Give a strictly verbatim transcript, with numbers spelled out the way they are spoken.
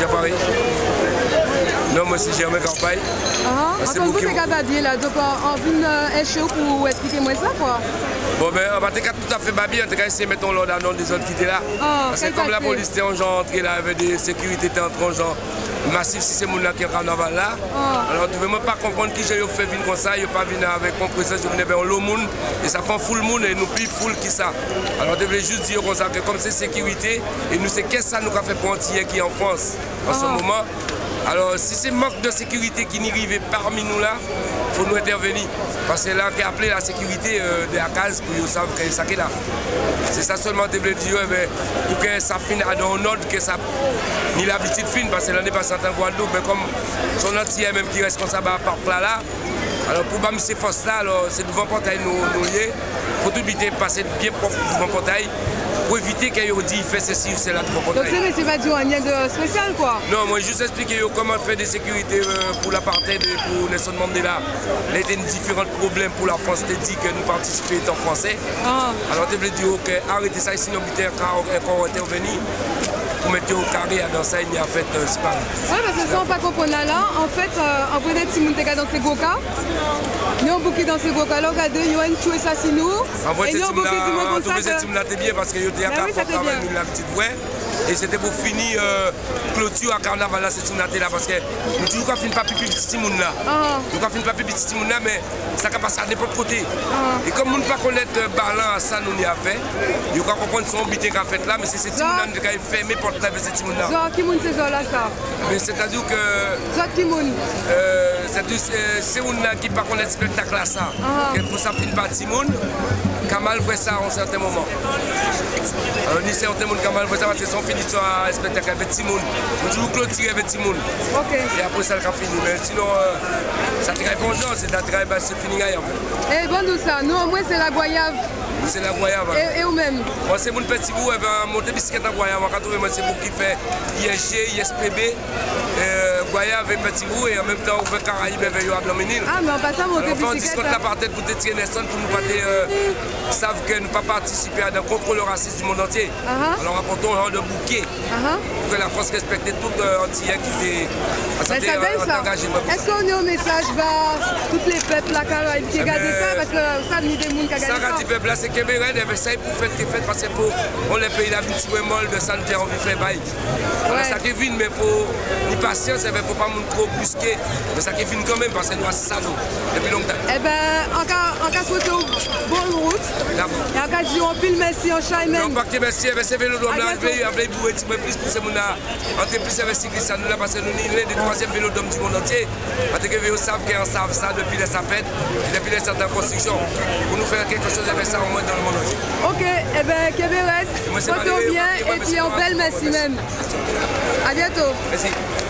Jafari. Non, mwen se Germain Carpay. Ahan, mwen se antann pou te ka babye la, donk, euh, an vin, euh, enche w pou w esplike mwen sa, kwa. Bon, ben, an pa te ka tout à fait babye, an te ka eseye mete yon lòd a nan dezòd ki te la. Paske kòm lapolis te yon jan antre la, avè de sekirite te antre yon jan masif si se moun la ki an kanaval la. Alò, twouve mwen pa konprann kijan yo fè vin konsa, yo pa vin avèk yon prezans, yo vin avèk yon lo moun, e sa fè yon foul moun, e nou pi foul ki sa. Alò, te vle jis di yo konsa ke kòm se sekirite, e nou se kès sa nou ka fè pou Antiyè ki an Frans an se moman. Alò, si se mank de sekirite ki ni rive pami nou la, fò nou entèveni. Paske la, ke aple la sekirite, euh, de la kaz pou yo sav ke sa ki la. Se sa sèlman te vle di yo, enben, pou ke sa fin adan yon nòd ke sa ni labitid fin, paske lane pase an tan Gwadloup, men kòm se yon Antiyè menm ki reskonsab a pak la la, alò, pou ba misye fòs la, alò, se douvan pòtay nou, nou ye. Fò tout biten pase byen pwòp douvan pòtay pou evite ke yo di fè sesi ou sela douvan pòtay. Donk, se mesye pa di w anyen de espesyal, kwa. Non, mwen jis eksplike yo kòman fè de sekirite, euh, pou lapartheid e pou Nelson Mandela. Lè te gen diferan pwoblèm pou Lafrans te di ke nou patisipe etan Fransè. Alò, te vle di yo ke arete sa, sinon biten ka ankò entèveni pou mete yo kare adan sa, il y a fait, euh, disparu. Wi, paske sa w pa konprann la, la, anfèt, euh, anpil de timoun te ka danse gwoka. Ni yon bouk ki danse gwoka, lè w gade, yo enn tchwe sa si nou. An vre, e se ni yon bouk ki di mwen konsa ke se timoun la te byen, paske yo te akapab travay nou labitid vre. E se te pou fini, euh, kloti a kanaval la, se timoun la te la, paske nou di yo ka fin pa pi piti timoun la. Yo ka fin pa pi piti timoun la, men sa ka pase a nenpòt kote. E kòm moun pa konnèt, euh, balan a sa nou ni a fè, yo ka konprann se yon biten ka fèt la, men se, se timoun la nou te ka fèmen pòt la, men se timoun la. Zò, ki moun se zò la sa? Men sètadi ke... Zòt ki moun? Euh, sètadi se, se moun nan ki pa konn espektak la sa. Ke pou sa fin pa timoun, ka mal vwè sa a yon sèten moman. Alò, ni sèten moun ka mal vwè sa, paske se yon finisyon a espektak avèk timoun. Nou toujou klotire avèk timoun. E apre sa, l ka fini. Men sinon, euh, sa te kay bon jan, se ta te kay ba se fini gay, anfèt. E ban nou sa, nou, mwen, se Lagwayav. Ou se Lagwayav, alò? E, e ou menm? Mwen, se moun Pètibou, enben, monte bisiklèt nan Gwayav, an katreven, mwen, se moun ki fè I S G, I S P B, euh, Gwayav e Pètibou, e an menm tan, ouvè Karayib avè yo a Blanmenil. Ah, men an pasan, monte bisiklèt la. Alò, fè yon diskont la pa tèt pou te tire Nelson, pou nou pa te, euh, sav ke nou pa patisipe adan kont le rasis di mond antye. Alò, rapòte yon jan de bouke. Pou ke Lafrans respekte tout, euh, Antiyè ki te, men sa bèl sa. Èske w ni yon mesaj ba tout le pèp la Karayib ki gade sa? Paske sa ni de moun ka gade sa. Sa ka di pèp la, se kenbe rèd, enben sa e pou fèt ke fèt, paske pou yon lè peyi la vin ti mwen mòl de sa nou te anvi fè bay. Vwala sa ki vin, men fò ni pasyans, enben fò pa moun twò briske, men sa ki vin kanmenm, paske nou asiste a nou depi lontan. Enben, an ka, an ka swete w bon wout. Dakò. E an ka di w anpil mèsi, an chay menm. Non, pa ke mèsi, enben se velodwòm la, an vle, an vle boure ti mwen plis pou se moun la. Antre plis avèk siklis sa nou la, paske nou ni len de twazyèm velodwòm di mond antye. Antre ke yo sav ke an sav sa depi lè sa fèt, e depi lè sa te an konstriksyon. Pou nou fè kèlkechoz avèk sa, omwen dan le mond antye. Ok, enben, kenbe rèd, pote w byen, epi yon bèl mèsi menm. A byento. Mèsi.